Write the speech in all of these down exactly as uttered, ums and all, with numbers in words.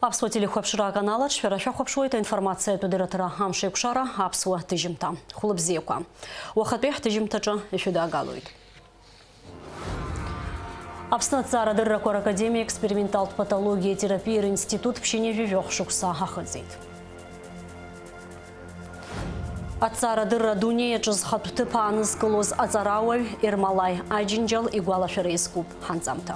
Аԥсуа телехәаԥшра аканал аҿы шәара шәахәаԥшуеит аинформациатә адырраҭара Амшеикәшара аԥсуа ҭыжьымҭа. Хәлыбзиақәа. Уахатәи ҳҭыжьымҭаҿы ишәыдагалоит. Аԥсны аҭҵаарадыррақәа ракадемиа експерименталтә патологиа терапиа ринститут ԥшьынҩажәи жәохә шықәса ахыҵит. Аҭҵаарадырра адунеи аҿы зхатә ҭыԥ аанызкылоз аҵарауаҩ Ермолаи Аџьынџьал игәалашәара иазкуп ҳанҵамҭа.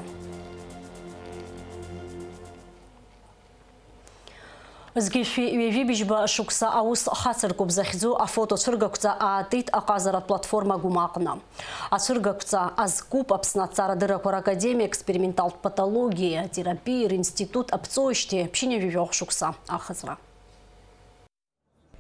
Зқьышәи ҩажәи быжьба шықәса аус хацыркуп захьӡу афотоцәыргақәҵа аатит аҟазаратә платформа Гәымаҟны. Ацәыргақәҵа азкуп Аԥсны аҭҵаарадыррақәа ракадемиа експерименталтә патологиа терапиа ринститут аԥҵоижьҭеи ԥшьынҩажәи жәохә шықәса ахыҵра.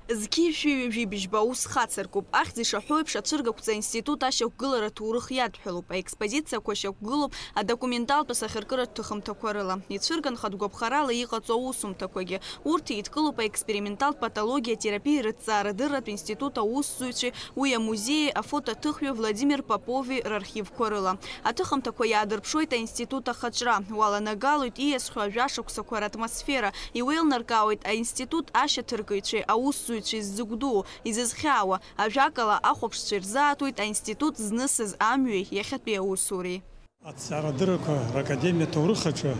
Зқьи шәи ҩажәи быжьба аус хацыркуп. Ахьӡ ишаҳәо еиԥш, ацәыргақәҵа аинститут ашьақәгылара аҭоурых иадҳәалоуп. Аекспозициақәа шьақәгылоуп адокументалтә асахьаркыратә ҭыхымҭақәа рыла. Ицәырган хатәгәаԥхарала иҟаҵоу аусумҭақәагьы. Урҭ еидкылоуп аексперименталтә патологиа терапиа рыҭҵаарадырратә институт аусзуҩцәеи уи амузеии афотоаҭыхҩы Владимир Попови рархивқәа рыла. Аҭыхымҭақәа иаадырԥшуеит аинститут ахаҿра, уаланагалоит ииасхьоу ажәашықәсақәа ратмосфера, иуеилнаркаауеит аинститут ашьаҭаркыҩцәеи аусзуҩцәеи ззыгәдуу, изызхьаауа, ажәакала, ахәаԥшцәа ирзаатуеит аинститут знысыз амҩеи иахьатәи аусуреи. Аҭҵаарадыррақәа ракадемиа аҭоурых аҿы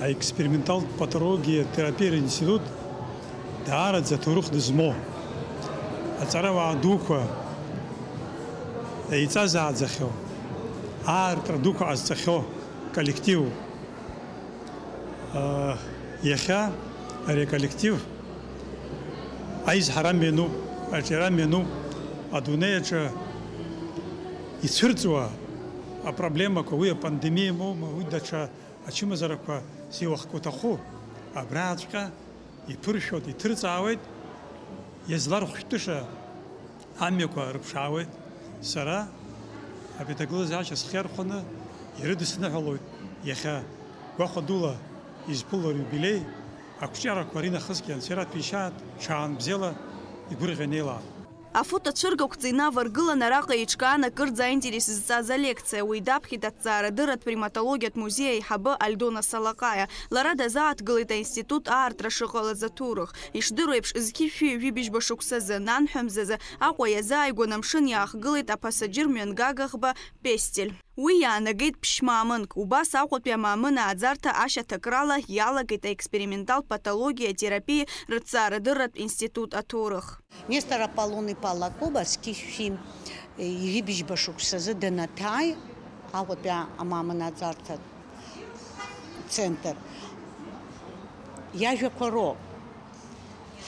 аексперименталтә патологиа терапиа ринститут даараӡа аҭоурых дызмоу, аҵарауаа дуқәа еиҵазааӡахьоу, аартра дуқәа ҟазҵахьоу коллективуп. Иахьа ари аколлектив аизҳара мҩануп, аҿиара мҩануп, адунеи аҿы ицәырҵуа апроблемақәа, уи апандемиа моума, уи даҽа ачымазарақәа зеилахку уҭаху, абрааҵәҟьа иԥыршәоит, иҭырҵаауеит, иазлархәшәтәыша амҩақәа рыԥшаауеит. Сара абри аҭагылазаашьа схы иархәаны ирыдысныҳәалоит иахьа гәахәа дула изԥыло аиубилеи, ақәҿиарақәа ринахысгьы анцәа ираҭәеишьааит, ҽаан бзиала игәырӷьа инеилааит. Афотоцәыргақәҵа инаваргылан, араҟа еиҿкаан акырӡа аинтерес зҵаз алекциа. Уи даԥхьеит аҭҵаарадырратә приматологиатә музеи аиҳабы Альдона Салаҟаиа. Лара дазааҭгылеит аинститут аартра шыҟалаз аҭоурых. Ишдыру еиԥш, зқьи шәи ҩажәи быжьба шықәсазы, нанҳәа мзазы, Аҟәа иазааигәан амшын иаахгылеит аԥасаџьыр мҩангага ӷба Пестель. Уи иаанагеит ԥшьмаамынк. Убас Аҟәатәи амаамын ааӡарҭа ашьаҭакрала иалагеит аексперименталтә патологиа терапиа рыҭҵаарадырратә институт аҭоурых. Нестор Аполлон-иԥа Лакоба зқьи шәи ҩажәи быжьба шықәсазы данаҭааи, Аҟәатәи амаамын ааӡарҭа центр, иажәақәа роуп.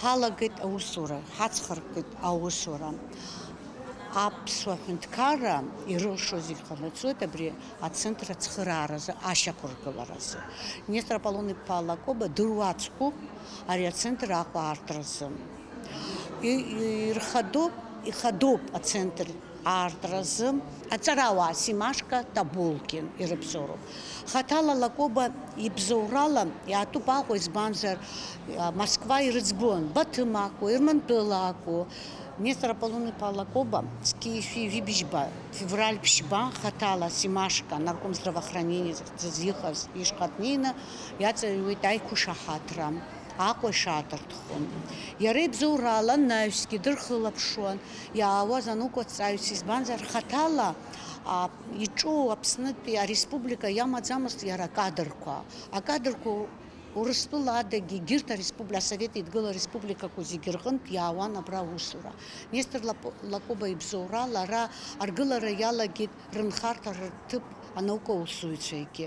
Ҳалагеит аусура, ҳацхыркит аусура. Аԥсуа ҳәынҭқарра ирылшо зегь ҟанаҵоит абри ацентр ацхырааразы, ашьақәыргыларазы. Нестор Аполлон-иԥа Лакоба дыруаӡәкуп ари ацентр аҟәаартразы. И-, и-, ирхадоуп, ихадоуп ацентр аартразы аҵарауаа Симашка, Тобулкин ирыбзоуроуп. Хаҭала Лакоба ибзоурала иаатәуп Аҟәа, избанзар, а, Москва ирыӡбон, Баҭым акәу, Ермантәыла акәу. Нестор Аполлон-иԥа Лакоба зқьи шәи ҩажәи быжьба февраль ԥшьба хаҭала Симашка, нарком здравоохранения зыҟаз ишҟа днеины иаҵаҩуеит аиқәышаҳаҭра. Аҟәа ишаадыртхо. Иара ибзоурала анаҩсгьы дырхылаԥшуан иаауаз анаукаҭҵааҩцәа, избанзар, хаҭала, а, иҿу Аԥснытәи ареспублика иамаӡамызт иара акадрқәа. Акадрқәа Урыстәыла адагьы егьырҭ ареспубли-, Асовет Еидгыла ареспубликақәа зегьы рҟынтә иаауан абра аусура. Нестор Лапо-, Лакоба ибзоурала ара аргылара иалагеит рынхарҭа рҭыԥ анаука усзуҩцәагьы.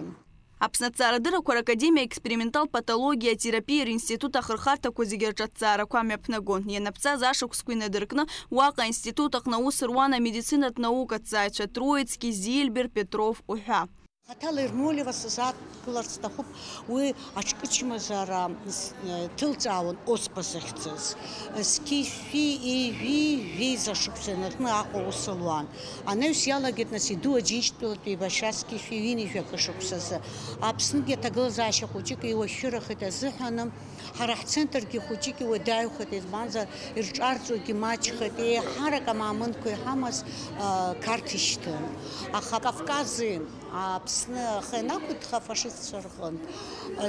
Аԥсны аҭҵаарадыррақәа ракадемиа аексперименталтә патологиа атерапиа ринститут ахырхарҭақәа зегьы рҿы аҭҵаарақәа мҩаԥнагон. Ианаԥҵаз ашықәсқәа инадыркны, уаҟа аинститут аҟны аус руан амедицинатә наукаҭҵааҩцәа Троицки, Зильбер, Петров уҳәа. Хаҭала Ермолиева сазааҭгыларц сҭахуп, уи аҿкы-чмазара с-, ҭылҵаауан ОСПА захьӡыз. Зқьи шәи ҩажәи жәеиза шықәса инаркны Аҟәа аус луан. Анаҩс иалагеит нас иду Аџьынџьтәылатә еибашьра зқьи шәи ҩынҩажәи акы шықәсазы. Аԥсныгьы аҭагылазаашьа хәыҷык еиуашәшәырахеит азыҳәан, ҳара ҳцентргьы хәыҷык иуадаҩхеит, избанзар, ирҿарҵогьы маҷхеит, еиҳарак амаамынқәа иҳамаз, а, Қарҭ ишьҭын. Аха Кавкази, а, Зны ахы ианақәыҭха афашистцәа рҟынтә,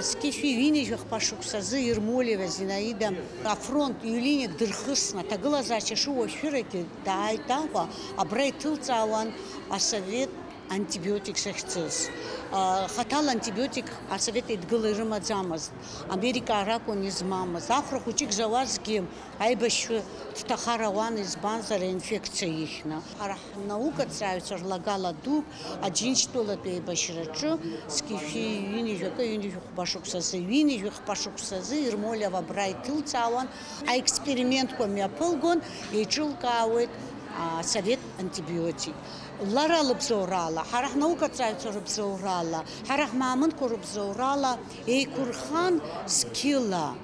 зқьи шәи ҩынҩажәи хԥа шықәсазы Ермолиева Зинаида афронт ҩлиниак дырхысны, аҭагылазаашьа шыуашәырагьы дааит Аҟәа, абра иҭылҵаауан асовет антибиотик захьӡыз. Хаҭала антибиотик асовет еидгыла ирымаӡамызт, Америкаа ракәын измамыз. Ахәра хәыҷык зауазгьы аибашьҩы дҭахар ауан, избанзар, аинфекциа ихьны. Ҳара ҳнаукаҭҵааҩцәа рлагала дук Аџьынџьтәылатәи аибашьраҿы зқьи шәи ҩынҩажәи акы, ҩынҩажәи хәба шықәсазы, ҩынҩажәи хәба шықәсазы Ермолиева абра иҭылҵаауан, аекспериментқәа мҩаԥылгон, еиҿылкаауеит асовет антибиотик. Лара лыбзоурала, ҳара ҳнаукаҭҵааҩцәа рыбзоурала, ҳара ҳмаамынқәа рыбзоурала еиқәырхан зқьыла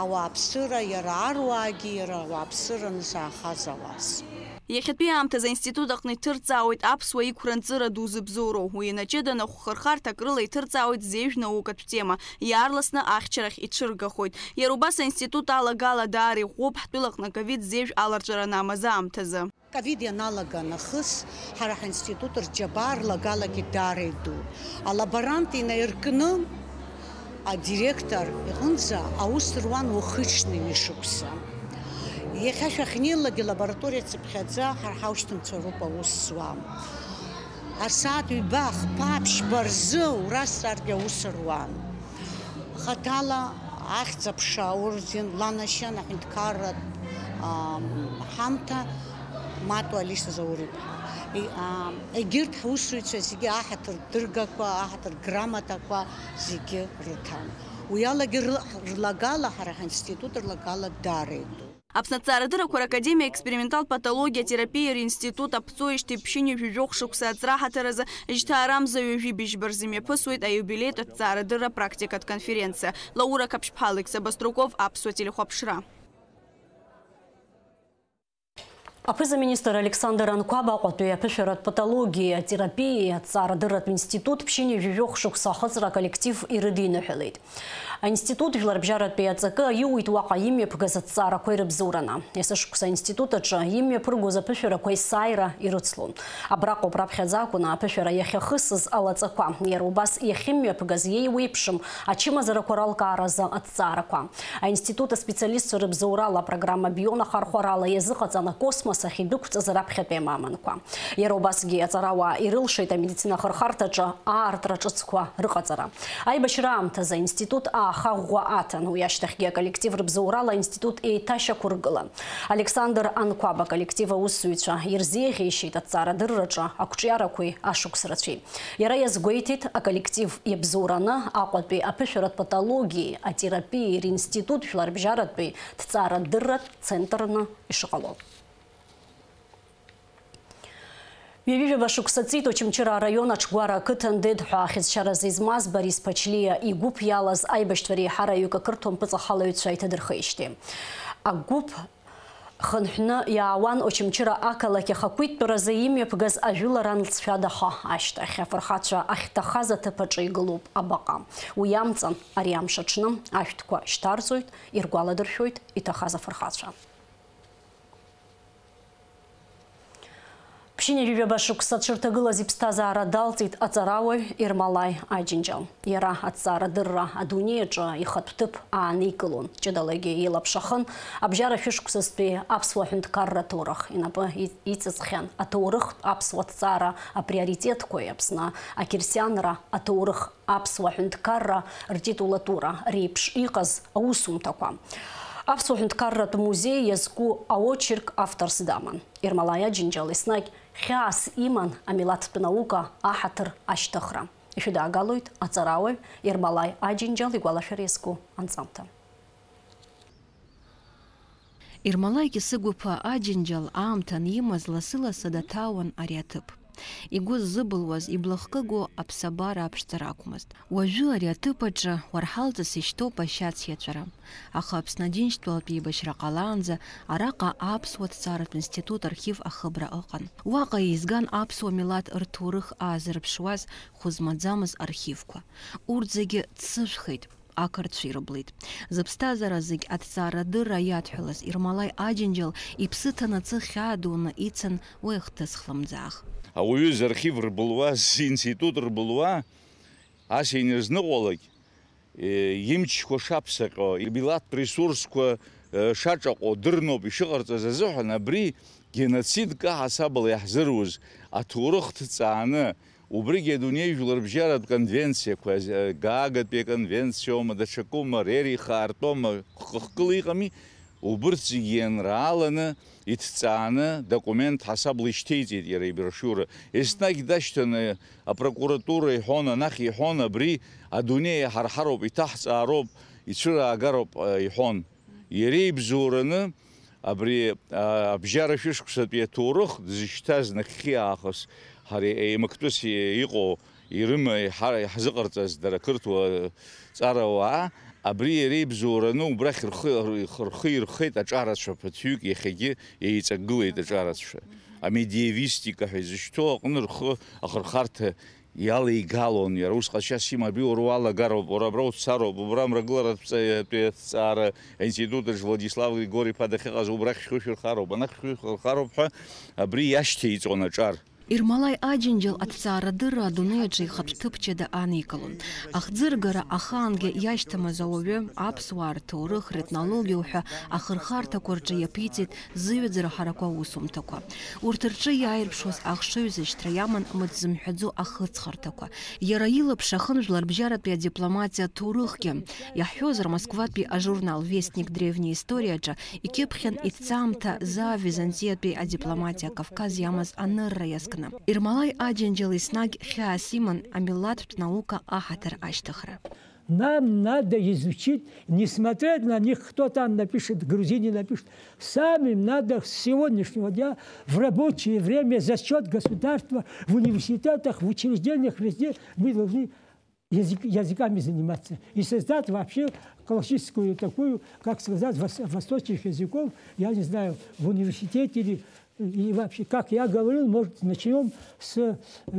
ауааԥсыра, иара аруаагьы иара ауааԥсыраны заахаз ауас. Иахьатәи аамҭазы аинститут аҟны иҭырҵаауеит аԥсуа иқәра нҵыра ду зыбзоуроу. Уи инаҷыданы ахәхырхарҭак рыла иҭырҵаауеит зежә наукатә тема, иаарласны ахьчарахь ицәыргахоит. Иара убас аинститут алагала даара иӷәӷәоуп ҳтәылаҟны аковид зежә аларҵәара анамаз аамҭазы. Ковид ианалага нахыс, ҳара ҳаинститут рџьабаа рлагалагьы даара идууп. Алаборант инаиркны, адиректор иҟынӡа аус руан уахыҽны ҩышықәса. Иахьа шәахьнеилакгьы лабораториа цыԥхьаӡа ҳара ҳаушьҭымҭацәа роуп аус зуа. Асааҭ ҩба, хԥа, ԥшьба рзы уразҵааргьы аус руан. Хаҭала ахьӡ-аԥша аорден ланашьан аҳәынҭқарратә, ам, ҳамҭа Матуа Алиса Заур-иԥҳа. И, ам, егьырҭ ҳусзуҩцәа зегьы аҳаҭыр дыргақәа, аҳаҭыр грамотақәа зегьы рыҭан. Уи алагьы рла-, рлагала, ҳара ҳаинститут рлагала даара идууп. Аԥсны аҭҵаарадыррақәа ракадемиа аексперименталтә патологиа атерапиа ринститут аԥҵоижьҭеи ԥшьынҩажәи жәохә шықәса аҵра ҳаҭыр азы жьҭаарамза ҩажәи быжьба рзы имҩаԥысуеит аиубилеитә аҭҵаарадырра практикатә конференциа. Лаура Қаԥшьԥҳа, Алықьса Баструков, Аԥсуа телехәаԥшра. Аԥыза-министр Александр Анқәаб Аҟәатәи аԥышәаратә патологиеи атерапиеи аҭҵаарадырратә институт ԥшьынҩажәи жәохә шықәса ахыҵра аколлектив ирыдиныҳәалеит. Аинститут жәларбжьаратәи аҵакы аиуит уаҟа имҩаԥгаз аҭҵаарақәа ирыбзоураны. Есышықәса аинститут аҿы имҩаԥыргоз аԥышәарақәа есааира ирыцлон. Абраҟоуп раԥхьаӡа акәын аԥышәара иахьахысыз алаҵақәа, иара убас иахьымҩаԥгаз иеиуеиԥшым ачымазарақәа ралкааразы аҭҵаарақәа. Аинститут аспециалистцәа рыбзоурала апрограмма Бион ахархәарала иазыҟаҵан, акосмос ахь идәықәҵаз раԥхьатәи амаамынқәа. Иара убасгьы аҵарауаа ирылшеит амедицина ахырхарҭаҿы аартра ҿыцқәа рыҟаҵара. Аибашьра аамҭазы аинститут ааха ӷәӷәа аҭан, уи ашьҭахьгьы аколлектив рыбзоурала аинститут еиҭашьақәыргылан. Александр Анқәаб аколлектив аусзуҩцәа ирзеиӷьеишьеит аҭҵаарадырраҿы ақәҿиарақәеи ашықәс рацәеи. Иара иазгәеиҭеит, аколлектив иабзоураны Аҟәатәи аԥышәаратә патологиеи атерапиеи ринститут жәларбжьаратәи ҭҵаарадырратә центрны ишыҟало. Ҩажәижәаба шықәса ҵит Очамчыра араион Аҽгәара ақыҭан Дед ҳәа ахьӡшьаразы измаз Борис Ԥачлиа игәыԥ иалаз аибашьцәа реиҳараҩык ақырҭуа мпыҵахалаҩцәа иҭадырхеижьҭеи. Агәыԥ хынҳәны иаауан Очамчыра ақалақь ахақәиҭтәразы имҩаԥгаз ажәылара анлҵшәа даха ашьҭахь. Афырхацәа ахьҭахаз аҭыԥ аҿы игылоуп абаҟа. Уи амҵан ари амш аҽны ашәҭқәа шьҭарҵоит, иргәаладыршәоит иҭахаз афырхацәа. Ԥшьынҩажәижәаба шықәса дшырҭагылаз иԥсҭазаара далҵит аҵарауаҩ Ермолаи Аџьынџьал. Иара аҭҵаарадырра адунеи аҿы ихатә ҭыԥ ааникылон. Ҷыдалагьы илаԥш ахын абжьара шәышықәсазтәи аԥсуа ҳәынҭқарра аҭоурых. Инапы и-, иҵыҵхьан аҭоурыхтә аԥсуа ҭҵаара априоритетқәеи Аԥсны ақьырсианра аҭоурых аԥсуа ҳәынҭқарра ртитулатура реиԥш иҟаз аусумҭақәа. Аԥсуа ҳәынҭқарратә музеи иазку аочерк авторс даман. Ермолаи Аџьынџьал еснагь хьаас иман амилаҭтә наука аҳаҭыр ашьҭыхра. Ишәыдаагалоит аҵарауаҩ Ермолаи Аџьынџьал игәалашәара иазку анҵамҭа. Ермолаи Кьысыгәыԥа Аџьынџьал аамҭа анимаз лассы-лассы даҭаауан ари аҭыԥ. Игәы ззыбылуаз, иблахкыгоу аԥсабара аԥшӡара акәмызт. Уажәы ари аҭыԥ аҿы уарҳалҵас ишьҭоуп ашьац иаҵәара. Аха Аԥсны Аџьынџьтәылатә еибашьра ҟалаанӡа араҟа аԥсуа ҭҵааратә институт архив ахыбра ыҟан. Уаҟа еизган аԥсуа милаҭ рҭоурых аазырԥшуаз хәы змаӡамыз архивқәа. Урҭ зегьы ҭсыжәхеит. Ақырҭцәа ирыблит. Зыԥсҭазаара зегь аҭҵаарадырра иадҳәалаз Ермолаи Аџьынџьал иԥсы ҭанацы хьаа дуны ицын уи ахҭыс хлымӡаах. Ауаҩы зархив рбылуа, зинститут рбылуа, ас инырзныҟәалак, имчқәа шаԥсаҟьо, имилаҭтә ресурсқәа шаҿаҟәо дырноуп ишыҟарҵаз азыҳәан, абри геноцидк аҳасабала иаҳзыруз аҭоурых ҭҵааны, убригьы адунеи жәларбжьаратә конвенциақәа, Гаагатәи аконвенциоума, даҽакума, Рерихаа ртәома, хықәкыла иҟами, убырҭ зегьы ианрааланы, иҭҵааны, документ ҳасабла ишьҭеиҵеит иара иброшиура. Еснагь дашьҭаны апрокуратура иҳәон, анахь иҳәон, абри адунеи иҳарҳароуп, иҭаҳҵаароуп, ицәыраагароуп, иҳәон. Иара ибзоураны абри, а, абжьара шәышықәсатәи аҭоурых дызшьҭаз нахьхьи аахыс ҳара еимактәыс иҟоу ирыма иҳа-, иҳзыҟарҵаз дара ақырҭуа ҵарауаа, абри иара ибзоураны убрахь рхы, рхы, рхы ирхеит аҿарацәа ԥыҭҩык, иахьагьы еиҵагылеит аҿарацәа. Амедиевистика ҳәа изышьҭоу аҟны рхы ахырхарҭа иалеигалон, иара ус ҟазшьас имам, абри уара уалагароуп, уара абра уцароуп, убра амрагыларатә ҵаҩ-, ҭҵаара аинститут аҿы Владислав Григори-иԥа дахьыҟаз убрахь шәхы шәырхароуп, анахь шәхы шәырхароуп ҳәа абри иашьҭеиҵон аҿар. Ермолаи Аџьынџьал аҭҵаарадырра адунеи аҿы ихатә ҭыԥ ҷыда аникылон. Ахӡыргара ахаангьы иашьҭамыз ауаҩы, аԥсуаа рҭоурых, ретнологиа уҳәа ахырхарҭақәа рҿы иаԥиҵеит зыҩаӡара ҳарақәа аусумҭақәа. Урҭ рҿы иааирԥшуаз ахшыҩзышьҭра иаман мыц зымҳәаӡо ахыҵхырҭақәа. Иара илаԥш ахын жәларбжьаратәи адипломатиа аҭоурыхгьы. Иаҳҳәозар, Москватәи ажурнал Вестник древней истории аҿы икьыԥхьын иҭҵаамҭа заа Византиатәи адипломатиа Кавказ иамаз анырра иазкны. Ермолаи Аџьынџьал еснагь хьаас иман амилаҭтә наука аҳаҭыр ашьҭыхра. Нам надо изучить, не смотреть на них, кто там напишет, грузине напишет. Самим надо с сегодняшнего дня в рабочее время зачет государства в университетах, в учреждениях, везде мы должны язык-, языками заниматься и создать вообще классическую такую, как сказать, вос-, восточных языков, я не знаю, в университете или, или вообще, как я говорил, может, начнём с, э,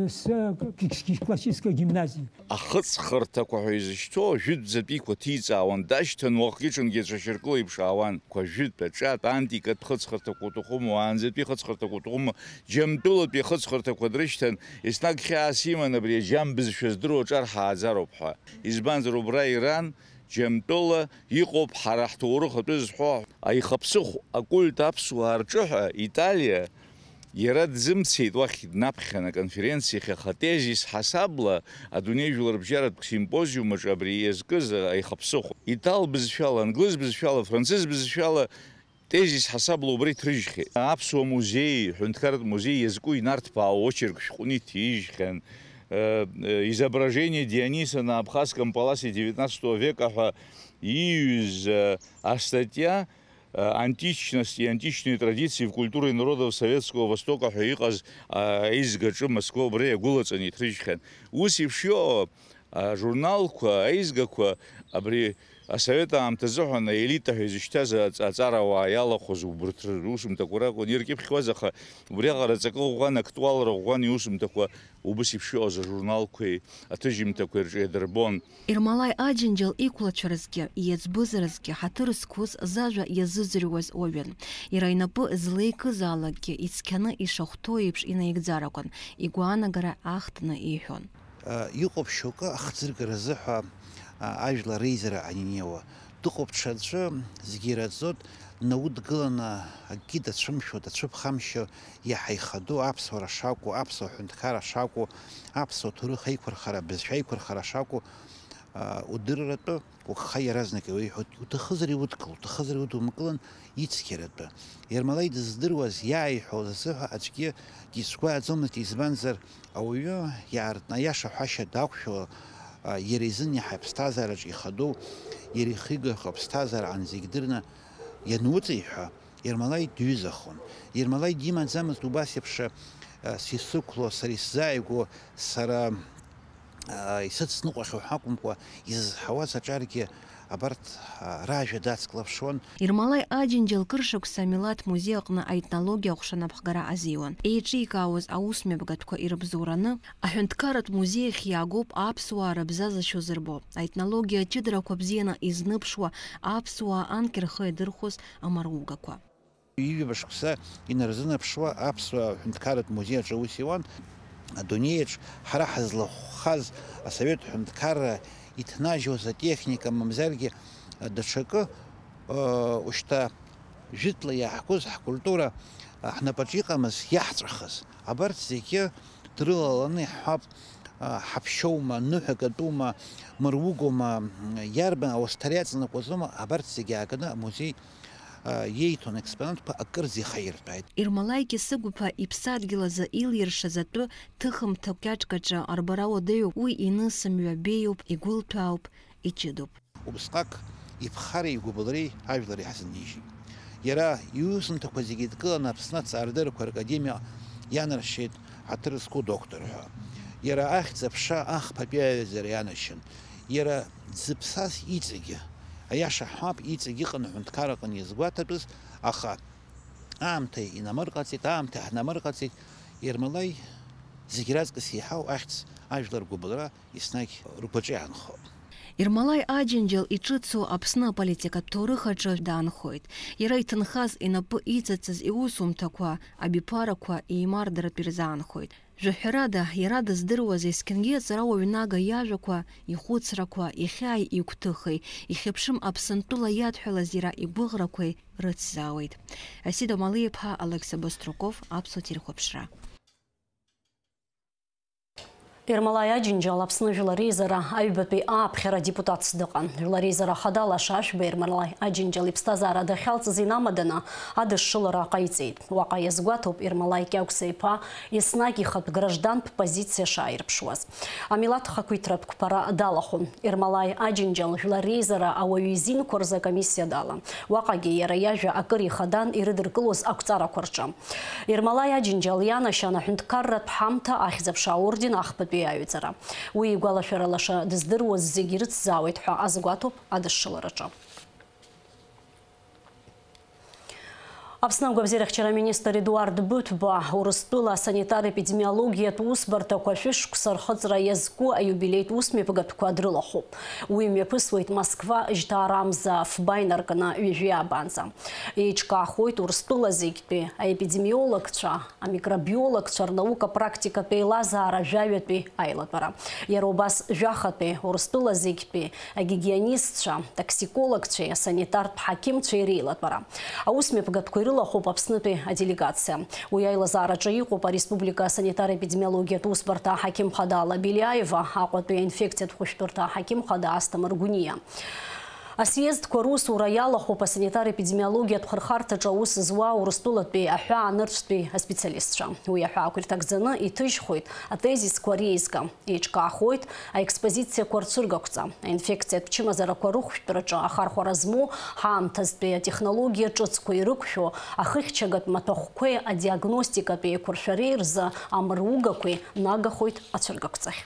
с, э, к-, к-, классической гимназии. Ахыҵхырҭақәа ҳәа изышьҭоу жәытәӡатәиқәа ҭиҵаауан, дашьҭан уахгьы-ҽынгьы ацәашьыркыла иԥшаауан. Жәытә, аҿатә, антикатә хыҵхырҭақәа уҭахума, уаанӡатәи хыҵхырҭақәа уҭахума, Џьамтәылатәи ахыҵхырҭақәа дрышьҭан, еснагь хьаас иман абри аџьам бызшәа здыруа аҿар ҳааӡароуп ҳәа. Избанзар, убра Иран, Џьамтәыла иҟоуп ҳара ҳҭоурых атәы зҳәо аихаԥсыхә акульт аԥсуаа рҿы ҳәа Италиа, иара дзымцеит уахь днаԥхьан аконференциахь, аха тезис ҳасабла адунеи жәларбжьаратә симпозиум аҿы абри иазкыз аихаԥсыхә. Итал бызшәала, англыз бызшәала, францыз бызшәала, тезис ҳасабла убра иҭрыжьхьеит. Аԥсуа музеи, ҳәынҭқарратә музеи иазку инарҭбаау очерк шәҟәны иҭижьхьан. Э, э, изображение Диониса на Абхазском паласе девятнадцатого века ҳәа ииҩыз, э, астатиа, э, «Античность и античные традиции в культуре народов Советского Востока» ҳәа иҟаз, а, аизгаҿы Москва убра иагәылаҵаны иҭрыжьхьан. Ус еиԥш иҟоу ажурналқәа, аизгақәа абри асовет аамҭазыҳәан аелита ҳәа изышьҭаз аҵ-, аҵарауаа иалахәыз убырҭ русумҭақәа ракәын иркьыԥхьуаз, аха убриаҟара аҵакы ӷәӷәан, актуалра ӷәӷәан иусумҭақәа убыс еиԥш иҟаз ажурналқәеи аҭыжьымҭақәеи рҿы иадырбон. Ермолаи Аџьынџьал иқәлацәа рзгьы, иеҵбыз рзгьы ҳаҭыр зқәыз, зажәа иазыӡырҩуаз уаҩын. Иара инапы злеикызаалакгьы ицқьаны ишахәҭоу еиԥш инаигӡар акәын, игәаанагара ахтны иҳәон. Иҟоуп шьоукы ахӡыргаразы ҳәа, а, ажәлар реизара анинеиуа. Дыҟоуп ҽаӡәы, зегьы ираӡоит, наудгыланы акгьы дацәымшәо, дацәыԥхамшьо, иаҳа ихадоу аԥсуара шакәу, аԥсуа ҳәынҭқарра шакәу, аԥсуа ҭоурых аиқәырхара, абызшәа аиқәырхара шакәу, а, удырратәы. Уаха иаразнак иуеиҳәоит, уҭахызар иудкыл, уҭахызар иудумкылан, ицқьаратәы. Ермолаи дыздыруаз, иааиҳәоз азыҳәа аӡәгьы дицәгәааӡомызт, избанзар, ауаҩы иаартны аиаша ҳәашьа дақәшәо, а, иара изын иаҳа иԥсҭазаараҿы ихадоу, иара ихигахьоу аԥсҭазаараҟны зегь дырны иануҵеиҳәа, Ермолаи дҩызахон. Ермолаи димаӡамызт убас еиԥш, а, сисықәло, сара исзааигәоу, сара аа, исыцныҟәахьоу ҳәа акәымкәа, изызҳауаз аҿаргьы абарҭ, аа, ражәа дацклаԥшуан. Ермолаи Аџьынџьал кыр шықәса амилаҭ музеи аҟны аетнологиа аҟәша анапхгара азиуан. Еиҿикаауаз аусмҩаԥгатәқәа ирыбзоураны, аҳәынҭқарратә музеи ахь иаагоуп аԥсуаа рыбзазашьоу зырбо, аетнологиа ҷыдарақәа бзианы изныԥшуа аԥсуаа анкьа рхы иадырхәоз амаругақәа. Ҩажәа шықәса инарзынаԥшуа аԥсуа ҳәынҭқарратә музеи аҿы аус иуан. Адунеиаҿ ҳара ҳазлахәхаз асовет ҳәынҭқарра иҭнажьуаз атехника, мамзаргьы даҽакы, ушьҭа жәытәла иаҳкыз ҳкультура ҳнапаҿы иҟамыз, иаҳҵәахыз, абарҭ зегьы дрылаланы иаҳҳәап, ҳаԥшьоума, ныҳәак атәума, мыругома, иарбан ауасҭара иаҵанакуазома, абарҭ зегьы ааганы амузеи иеиҭон аекспонатқәа акырӡа ихаиртәааит. Ермолаи Кьасыгәыԥа иԥсадгьыл азы илиршаз атәы ҭыхымҭа кьаҿ-кьаҿы арбара уадаҩуп, уи инысымҩа беиоуп, игәылҭәаауп, иҷыдоуп. Убысҟак иԥхареи игәыбылреи ажәлар иаҳзынижьит. Иара иусумҭақәа зегьы идкыланы Аԥсны аҭҵаарадыррақәа ракадемиа ианаршьеит ҳаҭыр зқәу доктор ҳәа. Иара ахьӡ-аԥша ахԥатәи аҩаӡара ианашьан. Иара дзыԥсаз иҵегьы, аиаша ҳҳәап, иҵегь иҟан аҳәынҭқар аҟны иазгәаҭатәыз, аха аамҭа инамырҟаҵеит, аамҭа ҳнамырҟаҵеит, Ермолаи зегь раҵкыс еиҳау ахьӡ, ажәлар ргәыбылра еснагь ргәаҿы иаанхо. Ермолаи Аџьынџьал иҿыцу Аԥсны аполитикатә ҭоурых аҿы даанхоит. Иара иҭынхаз, инапы иҵаҵыз иусумҭақәа, абиԥарақәа еимардаратә ирзаанхоит. Жәаҳәарада, иара дыздыруаз есқьынгьы аҵарауаҩ Нага иажәақәа, ихәыцрақәа, ихьааи игәҭыхеи, ихьыԥшым Аԥсынтәыла иадҳәалаз иара игәыӷрақәеи рыцзаауеит. Асида Малиа-иԥҳа, Алықьса Баструков, Аԥсуа телехәаԥшра. Ермолаи Аџьынџьал Аԥсны Жәлар Реизара аҩбатәи ааԥхьара депутатс дыҟан. Жәлар Реизара Ахада лаша Ашәба Ермолаи Аџьынџьал иԥсҭазаара дахьалҵыз инамаданы адышшылара ҟаиҵеит. Уаҟа иазгәаҭоуп Ермолаи Кьаӷәса-иԥа еснагь ихатә граждантә позициа шааирԥшуаз. Амилаҭ хақәиҭратә қәԥара далахәын. Ермолаи Аџьынџьал Жәлар Реизара ауаҩы изинқәа рзы акомиссиа далан. Уаҟагьы иара иажәа акыр ихадан ирыдыркылоз ақәҵарақәа рҿы. Ермолаи Аџьынџьал ианашьан аҳәынҭқарратә ҳамҭа Ахьӡ-аԥша аорден ахԥатәи аҩаӡара. Уи игәалашәара лаша дыздыруаз зегьы ирыцзаауеит ҳәа азгәаҭоуп адышшылараҿы. Аԥсны агәабзиарахьчара аминистр Едуард Быҭәба Урыстәыла асанитар-епидемиологиатә усбарҭақәа шәышықәса рхыҵра иазку аиубилеитә усмҩаԥгатәқәа дрылахәуп. Уи мҩаԥысуеит Москва жьҭаарамза фба инаркны ҩажәи аабанӡа. Еиҿкаахоит Урыстәыла зегьтәи аепидемиологцәа, амикробиологцәа рнаука практикатә еилазаара жәаҩатәи аилатәара. Иара убас жәахатәи Урыстәыла зегьтәи агигиенистцәа, атоксикологцәеи асанитартә ҳақьымцәеи реилатәара. Аусмҩаԥгатәқәа ирылахәуп Аԥснытәи аделегациа. Уи аилазаараҿы иҟоуп ареспублика асанитар-епидемиологиатә усбарҭа аҳақьым хада Алла Белиаева, Аҟәатәи аинфекциатә хәышәтәырҭа аҳақьым хада Асҭамыр Гәыниа. Асъездқәа русура иалахәуп асанитар-епидемиологиатә хырхарҭаҿы аус зуа Урыстәылатәи аҳәаанырцәтәи аспециалистцәа. Уи аҳәаақәа ирҭагӡаны иҭыжьхоит атезисқәа реизга, еиҿкаахоит аекспозициақәа рцәыргақәҵа, аинфекциатә чымазарақәа рыхәшәтәраҿы ахархәара змоу ҳаамҭазтәи атехнологиа ҿыцқәа ирықәшәо ахыхьчагатә маҭәахәқәеи адиагностикатә еиқәыршәареи рзы амыругақәеи нагахоит ацәыргақәҵахь.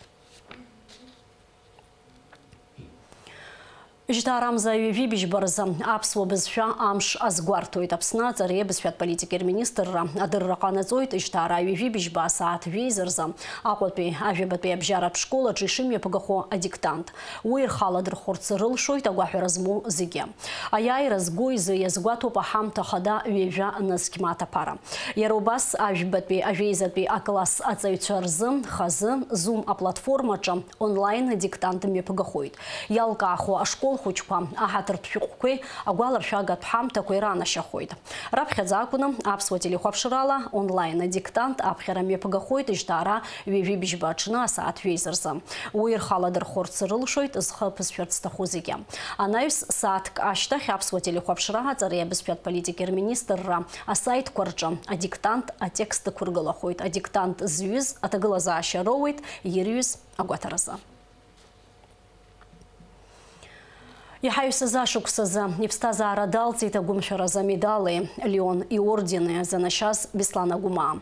Жьҭаарамза ҩажәи быжьба рзы аԥсуа бызшәа амш азгәарҭоит Аԥсны аҵареи абызшәатә политикеи рминистрра адырра ҟанаҵоит, жьҭаара ҩажәи быжьба асааҭ жәеиза рзы Аҟәатәи ажәабатәи абжьаратә школ аҿы ишымҩаԥгахо адиктант. Уи ирхаладырхәырц рылшоит агәаҳәара змоу зегьы. Аиааира зго изы иазгәаҭоуп аҳамҭа хада ҩажәа нызқь мааҭ аԥара. Иара убас, ажәбатәи, ажәеизатәи акласс аҵаҩцәа рзы хазы Zoom аплатформаҿы онлайн диктант мҩаԥгахоит. Иалкаахо ашкол хәыҷқәа аҳаҭыртә шәҟәқәеи агәаларшәагатә ҳамҭақәеи ранашьахоит. Раԥхьаӡа акәны аԥсуа телехәаԥшрала онлайн адиктант аԥхьара мҩаԥгахоит жьҭаара ҩажәи быжьба аҽны асааҭ жәеиза рзы. Уи рхала дырхәырц рылшоит зхы аԥысшәарц зҭаху зегьы. Анаҩс сааҭк ашьҭахь аԥсуа телехәаԥшра аҵареи абызшәатә политики рминистрра асаитқәа рҿы адиктант атекст ықәыргылахоит. Адиктант зҩыз аҭагылазаашьа роуеит, ирҩыз агәаҭаразы. Иҳаҩсыз ашықәсазы иԥсҭазаара далҵит агәымшәаразы амедали Леон иордени занашьаз Беслан Агәмаа.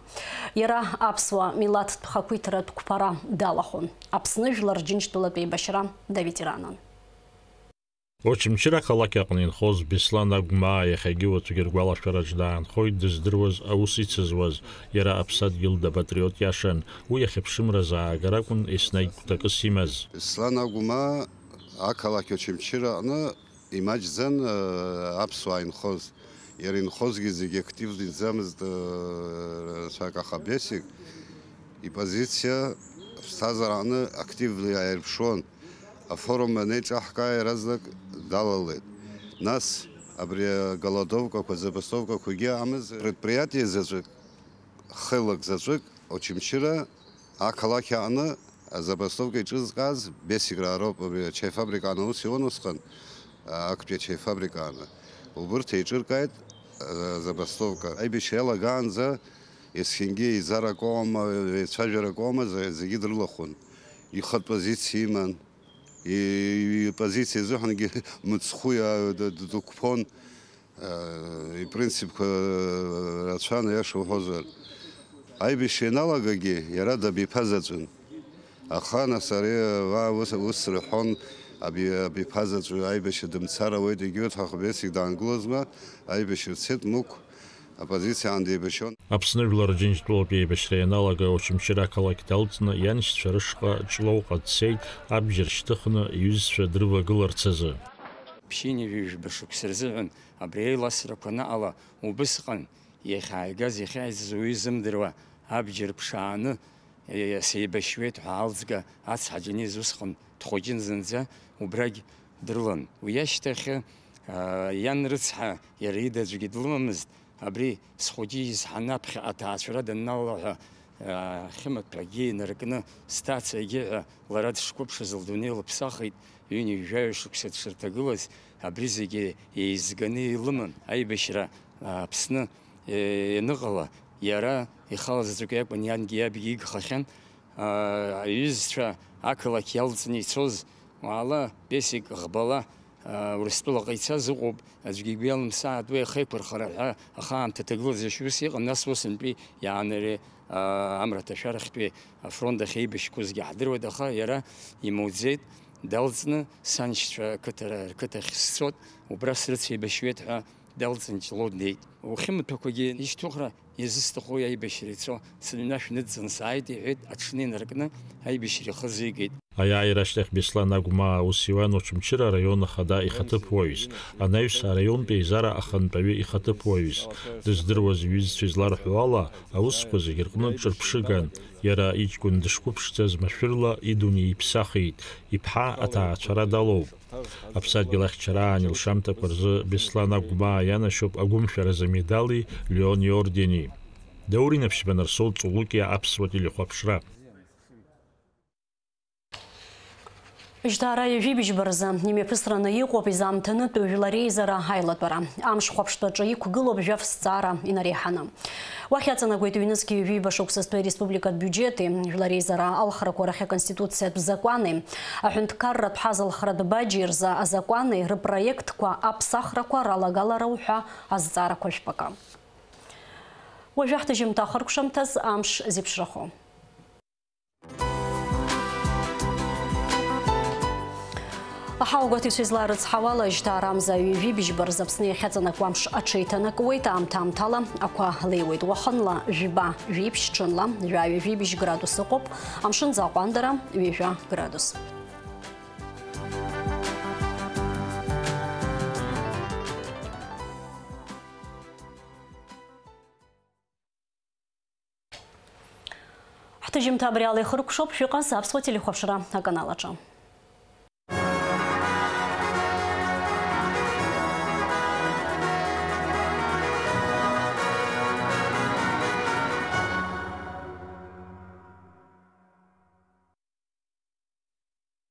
Иара аԥсуа милаҭтә хақәиҭратә қәԥара далахәын. Аԥсны Жәлар Џьынџьтәылатә еибашьра даветеранын. Очамчыра ақалақь аҟны инхоз Беслан Агәмаа иахьагьы уаҵәгьы ргәалашәараҿ даанхоит дыздыруаз аус ицызуаз. Иара аԥсадгьыл дапатриот иашан. Уи ахьыԥшымра заагара акәын еснагь гәҭакыс имаз. Беслан Агәмаа ақалақь Очамчыра аҟны имаҷӡан, э, аԥсуаа инхоз. Иара инхозгьы зегьы активны иӡамызт, э, рацәак, аха Бесик ипозициа ԥсҭазаараҟны активны иааирԥшуан. Афорум анеиҿаҳкаа иаразнак далалеит. Нас абри аголодовкақәа, забастовкақәагьы ыҟамызт. Предприятие заҵәык, хеилак заҵәык, Очамчыра ақалақь аҟны азабастовка иҿызкааз Бесик раароуп, абри ачаифабрикаан аус иуан усҟан, актәи ачаифабрикааны. Убырҭ еиҿыркааит, а, забастовка. Аибашьра иалагаанӡа есқьынгьы еизарак оума, еицәажәарак оума, за-, зегьы дрылахәын. Ихатә позициа иман, и-, ипозициа азыҳәангьы мыцхәы иа-, д-, д-, дықәԥон. Э, ипринципқәа рацәан, аиаша уҳәозар. Аибашьра ианалагагьы иара дабиԥазаҵәын. Аха, нас, ари, уа, ус, ус рҳәон, аби-, абиԥазаҵә аибашьра дымцар ауеит, егьырҭ, аха Бесик даангылозма, аибашьра дцеит, Мықә апозициаан деибашьон. Аԥсны Жәлар Џьынџьтәылатә еибашьра ианалага Очамчыра ақалақь далҵны ианшьцәа рышҟа Ҷлоуҟа дцеит, абџьар шьҭыхны иҩызцәа дрывагыларц азы. Ԥшьынҩажәи жәба шықәса рзыҳәан абри аиласрақәа анаҟала, убысҟан иахьааигаз, иахьааизаз уаҩы изымдыруа абџьар ԥшааны, е-, сеибашьуеит ҳәа алҵга ацҳа Џьениз усҟан дхәыҷын зынӡа, убрагь дрылан. Уи ашьҭахь, аа, иан рыцҳа, иара ида аӡәгьы длымамызт, абри схәыҷы изҳаны аԥхьаҟа аҭаацәара данналалаҳәа, аа, хьымаҭәагьы инаркны, сҭаца егьи ҳәа лара дышқәыԥшыз лдунеи лыԥсахит, ҩынҩажәаҩа шықәса дшырҭагылаз, абри зегьы еизганы илыман. Аибашьра, аа, Аԥсны, е-, ианыҟала, иара ихала заҵәык иакәын иангьы иабгьы игхахьан. Аа, иҩызцәа ақалақь иалҵны ицоз, уаала, Бесик ӷбала, аа, Урыстәылаҟа ицаз ыҟоуп, аӡәгьы игәы иалымсааит уи ахеиқәырхара ҳәа, аха аамҭа ҭагылазашьа ус иҟан, нас усынтәи иаанере, аа, амра аҭашәарахьтәи афронт ахь еибашьқәозгьы ҳдыруеит, аха иара имуӡеит, далҵны саншьцәа ақыҭара, рқыҭахь сцот, убра срыцеибашьуеит ҳәа далҵын Ҷлоу днеит. Ухьымаҭәақәагьы ишьҭухра иазысҭаху аибашьра ицо, сыҩнашә ныдҵан сааит, иҳәеит, аҽны инаркны аибашьра ихы азигеит. Аиааира ашьҭахь Беслан Агәмаа аус иуан Очамчыра араион ахада ихаҭыԥуаҩыс, анаҩс араионтә еизара ахантәаҩы ихаҭыԥуаҩыс. Дыздыруаз иҩызцәа изларҳәо ала, аусқәа зегьы рҟны ҿырԥшыган. Иара иҷкәын дышқәыԥшӡаз машәырла идунеи иԥсахит, иԥҳа аҭаацәара далоуп. Аԥсадгьыл ахьчараан илшамҭақәа рзы Беслан Агәмаа ианашьоуп агәымшәаразы амедали Леон иордени. Даур Инаԥшьба, Нарсоу Ҵулукиа, Аԥсуа телехәаԥшра. Жьҭаара ҩажәи быжьба рзы имҩаԥысраны иҟоуп изаамҭанытәу жәлар реизара аилатәара. Амш хәаԥштәаҿы иқәгылоуп жәаф зҵаара инареиҳаны. Уахь иаҵанакуеит ҩнызқьи ҩажәи ҩба шықәсазтәи ареспубликатә биуџьети, жәлар реизара алхрақәа рахь аконституциатә закәани, аҳәынҭқарратә ҳазалхратә баџьеи рзы азакәани рыпроектқәа аԥсахрақәа ралагалара уҳәа азҵаарақәа жәпакы. Уажәы ҳҭыжьымҭа ахыркәшамҭаз амш зеиԥшрахо. Аҳауагәаҭаҩцәа излаарыцҳауала, жьҭаарамза ҩажәи быжьба рзы Аԥсны иахьаҵанакуа амш аҽеиҭанакуеит, аамҭа-аамҭала ақәа леиуеит. Уахынла жәба, жәиԥшь, ҽынла жәаҩа-жәибжь градус ыҟоуп, амшын аӡы аҟәандара ҩажәа градус. Ҳҭыжьымҭа абри ала ихыркәшоуп, шәыҟаз Аԥсуа телехәаԥшра аканал аҿы.